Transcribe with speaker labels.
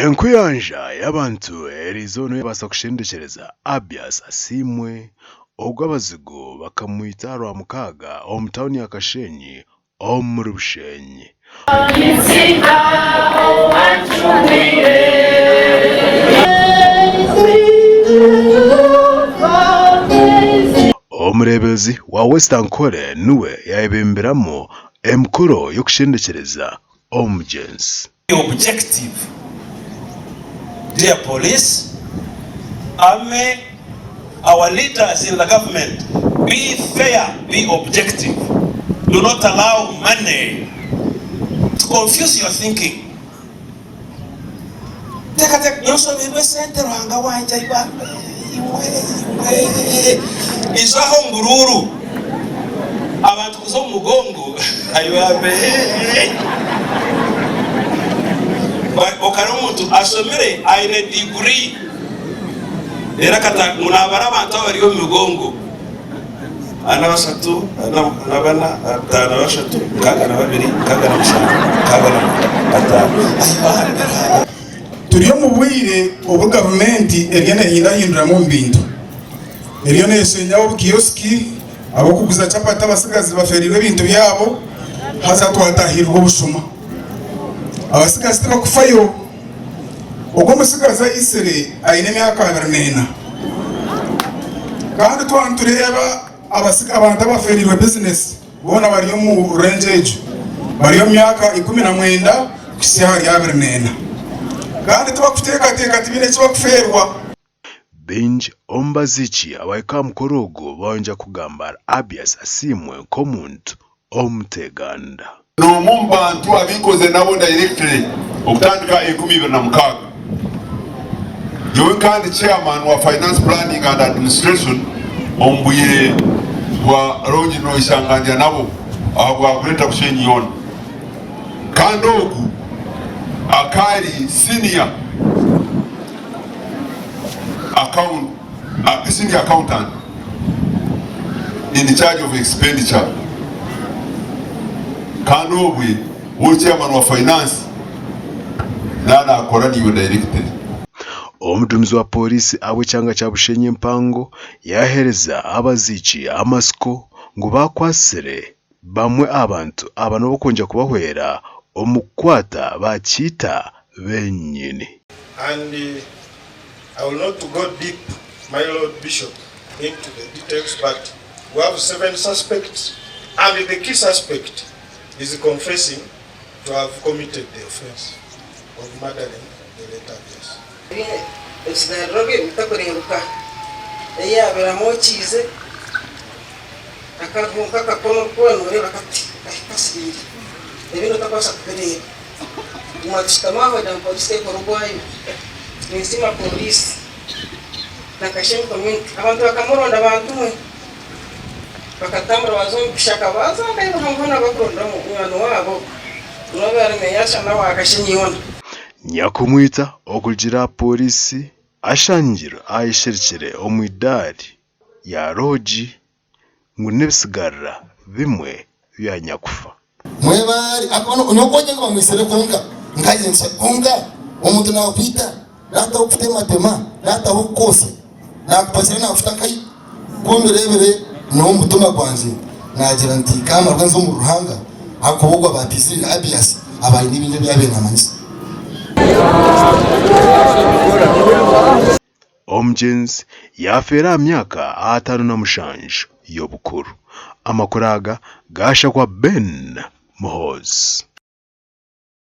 Speaker 1: Enkuyanja y'abantu eriizooba niyo yaabaasa kushendekyereza Abias Asiimwe ogu abazigu bakamwita aha Rwamukaaga omu tauni ya Kashenyi omuri Bushenyi. Omureeberezi wa West Ankole niwe yaayebemberamu emikoro y'okushendekyereza omugyenzi.
Speaker 2: Be objective dear police, army, our leaders in the government be fair, be objective do not allow money to confuse your thinking Teekateeka noshoberwa esente Ruhanga wangye aibambe iwe iwe ija aho omu buruuru abantu kuza omu mugongo aibambe Okareeba omuntu ashomire aine diguri reero akatandika ngu nabara abantu abari omu migongo ana bashatu ana bana ataano bashatu 62 67 65 aibambe Ruhanga.
Speaker 3: Turi omu bwire obu gavumenti eriyo nehindahinduramu omu bintu. Eriyo neshenyaho obukiyosiki, ab'okuguza chapati abatsigazi bafeereirwe ebintu byabo haza twatahirirwa obushuma. Abatsigazi tibakufayo. Ogwo omutsigazi aitsire aine emyaka 24. Kandi twaba nitureeba abantu abafeereirwe bizinesi Boona bari omu range egyo bari omu myaka 19 kuhitsya ahari 24 kandi tibakuteekateeka tibaine eki bakufeerwa.
Speaker 1: Baingi omu baziiki abahika aha mukoro ogu bayongyera kugamba Abias Asiimwe nk'omuntu omuteeganda.
Speaker 4: N'omwe omu bantu abu nkoze nabo directly okutandika 2006. Nyowe nkaba ndi chairman wa Finance Planning and Administration omu bwire bwa Longino Isangandya nabo ahabwa Greater Bushenyi yoona. Kandi ogu akaba ari senior account, senior accountant in charge of expenditure kandi obwe we chairman wa finance naaba nakora naiwe directly.
Speaker 1: Omuduumizi wa Pooriisi ahabw'ekyanga kya Bushenyi empango yaaheereza abaziiki amatsiko ngu baakwatsire bamwe aha bantu aba n'ab'okwongyera kubahwera omu kukwata baakiita benyini.
Speaker 5: And I will not go deep my lord bishop into the details but we have 7 suspects and the key suspect is confessing to have committed the offence of murdering the late Abias.
Speaker 6: Ebisigariro bye bitakureebuka, ei yaabaire amwokiize akariho nk'akakono ku waaba nooreeba kati kasiriire, ebindi otakubaasa kubireeba. Tuguma tushutami aho wagira ngu pooriisi tekora ogwayo. Ninsiima pooriisi na Kashenyi community. Abantu bakamuronda bantumwe, bakatambura baaza omu bishaka baaza nkahi hoona bakuronda munywani waabo n'obu ari meeya shana wa Kashenyi yoona.
Speaker 1: Nyakumwita okurugiirira aha pooriisi ashangirwe ayesherekire omu idaari ya roogi ngu n'ebisigarira bimwe bya nyakufa.
Speaker 7: Mwebare ahakuba n'okwongye ngu bamwitsire kwonka nkayentsya kwonka omuntu nakwita nataho kukutematema nataho kukwotsya nakupakira nakuta nkahi ku mbirebire nyowe omu mutima gwangye nagira nti kamarwe nze omuri Ruhanga ahakuba ogwo abaatiizire Abias aba aine ebingi ebi yabaire namanyisa.
Speaker 1: Omugyenzi yaafeera aha myaka 57 y'obukuru. Amakuru aga gaashakwa Ben Muhoozi.